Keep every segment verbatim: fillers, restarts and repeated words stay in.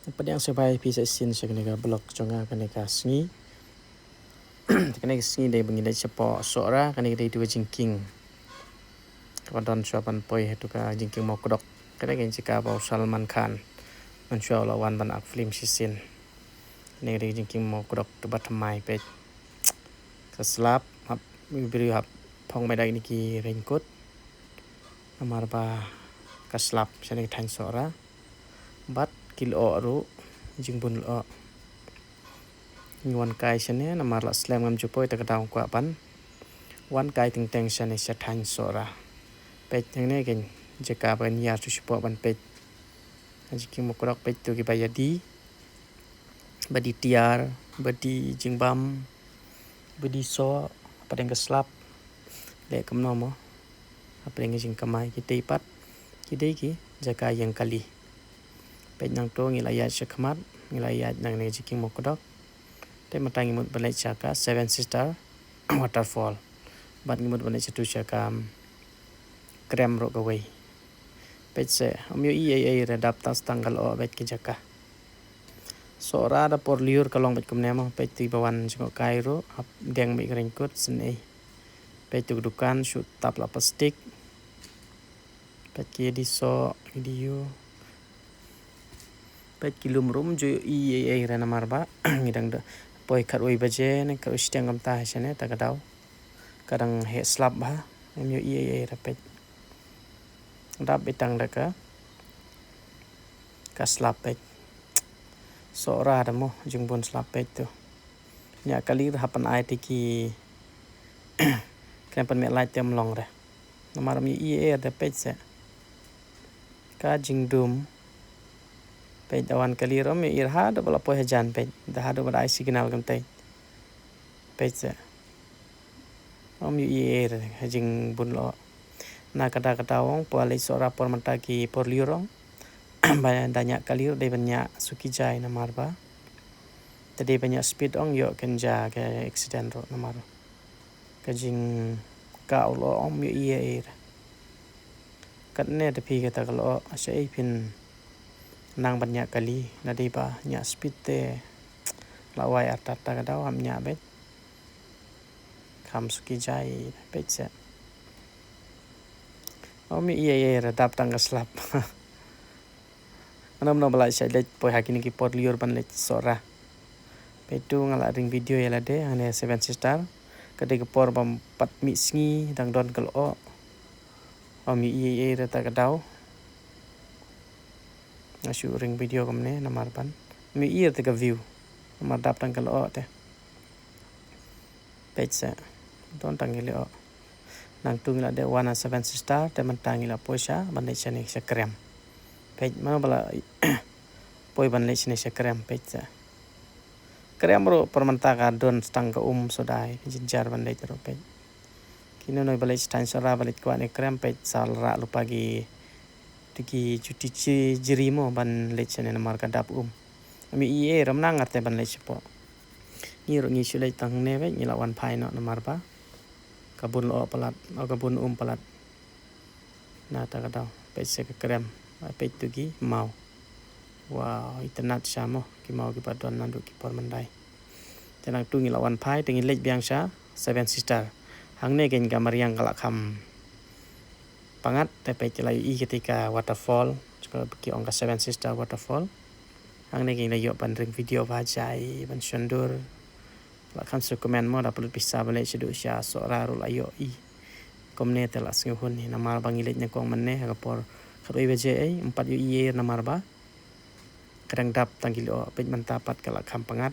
Pdiang sngewbha ïa phi sa shisien sha kane ka vlog jong nga kane ka sngi. Kane ka sngi dei ba ngi leit shapoh Sohra, kane ka dei tu ka jingkieng kaba don shuwa ban poi ha tu ka jingkieng Mawkdok. Kane ka jaka ba u Salman Khan mynshuwa u la wan ban act film shisien. Kane ka dei ka jingkieng Mawkdok kaba thymmai peit. Ka slap hap, briew hap phong beit da kine ki raincoat. Namar ba ka slap shane ka thaiñ Sohra. Bad ki lyoh ruh, jingbun lyoh. Ngi wan kai shane namar la slem ngam ju poi, ta ka daw kwah ban wan kai teng teng shane sha thaiñ Sohra. Peit hangne ka jaka ba ngi ïar tu shapoh ban peit. Jingkieng Mawkdok peit tu kiba ïa die, ba die tiar, ba die jingbam, ba die soh, hapdeng ka slap. Leh kumno mo, hapdeng ka jingkamai, kitei pat ki dei ki jaka ïeng kali. Peit nangto ngi la ïaid shakhmat, ngi la ïaid nangne jingkieng Mawkdok. Te mynta ngi mut ban leit sha ka Seven Sister Waterfall. Bad ngi mut ban leit sha tu sha ka, um, krem ruh kawei. Peit se, ym ïohi ei ei re, dap tang tang ka lyoh beit ki jaka. Sohra da por lyiur ka long beit kumne mo, peit tu ba wan jngohkai ruh hap deng beit ka raincoat sngewsih. Peit tu ka dukan shu tap la plastik. Peit ki die soh, ki die ïew. Peit ki lum ruh ym ju ïohi ei ei re namar ba ngi dang da poi khatwei baje ne khatwei shiteng kumta shane, ta ka daw ka dang heh slap bha. Ym ïohi ei ei re peit. Dap beit tang da ka, ka slap peit. Sohra da mo, jingbun slap peit tu. Ñiah kali ruh hap pyn-ai te ki krem pynmih light te ym long re. Namar ym ïohi ei ei re peit se. Ka jingdum. Peit da wan kali ruh ym ïohi re, haduh ba la poi hajan peit. Da haduh ba da ai signal kumtei. Peit se. Ym ïohi ei ei re ha jingbun lyoh. Na ka da ka daw ong poi leit Sohra por mynta ki por lyiur ong. Ba da ñiah kali ruh dei ban ñiah suki jai namar ba te dei ban ñiah speed ong ïoh kan ja ka accident ruh namar ka jingkah u lyoh ym ïohi ei ei re. Katne te phi kata ka lyoh, shaei phin nang ban ñiah kali, lada dei ba ñiah speed te la wai artat, ta ka daw hap ñiah beit. Kham suki jai peit se. Ym ïohi ei ei re, dap tang ka slap. Ngam noh ba la shah leit poi ha kine ki por lyiur ban leit Sohra. Peit tu nga la ring video ïa lade hangne Seven Sister. Ka dei ka por ba pat mih sngi dang don ka lyoh. Ym ïohi ei ei re ta ka daw. Nga shu ring video kumne namar ban ym ïohi ei ei re ta ka view. Namar dap tang ka lyoh te. Peit se. Don tang ki lyoh. Nangtu ngi la dep wan ha Seven Sister, te mynta ngi la poi sha ban leit shane sha krem. Peit mano ba la poi ban leit shane sha krem, peit se. Krem ruh por mynta ka don tang ka um sudai, ka jynjar ban leit ruh peit. Kino kino ba leit sha thaiñ Sohra ba leit kwah ne krem peit sa la rah lypa ki, tu ki juti jri mo ban leit shane namar ka dap um. Ym ïohi ei ei re, ym nang ar te ban leit shapoh. Ngi ruh ngi shu leit tang hangne beit, ngi la wan phai noh namar ba ka bun lyoh palat, oh, ka bun um palat. Na ta ka daw, peit se ka krem, peit tu ki maw. Wow, itynnad sha mo ki maw kiba don naduh ki por mynta. Te nangtu ngi la wan phai, te ngi leit biang sha Seven Sister. Hangne kein ka mariang ka la kham pyngngad, te peit ki la ïohi kata ka waterfall, ki ong ka Seven Sister Waterfall. Hangne kein la ïoh ban ring video ba jai ban shon dur. La kham shu kmen mo, da pynlut pisa ba leit shaduh sha Sohra ruh la ïohi. Kumne te la sngewhun hi namar ba ngi leit nyngkong mynne ha ka por khatwei baje ei, ym pat ïohi ei namar ba ka dang dap tang ki lyoh, peit mynta pat ka la kham pyngngad.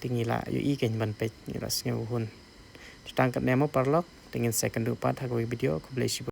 Te ngi la ïohi kein ban peit, ngi la sngewhun. Te tang katne mo paralok, te ngin sa ïakynduh pat ha kawei video, khublei shibun.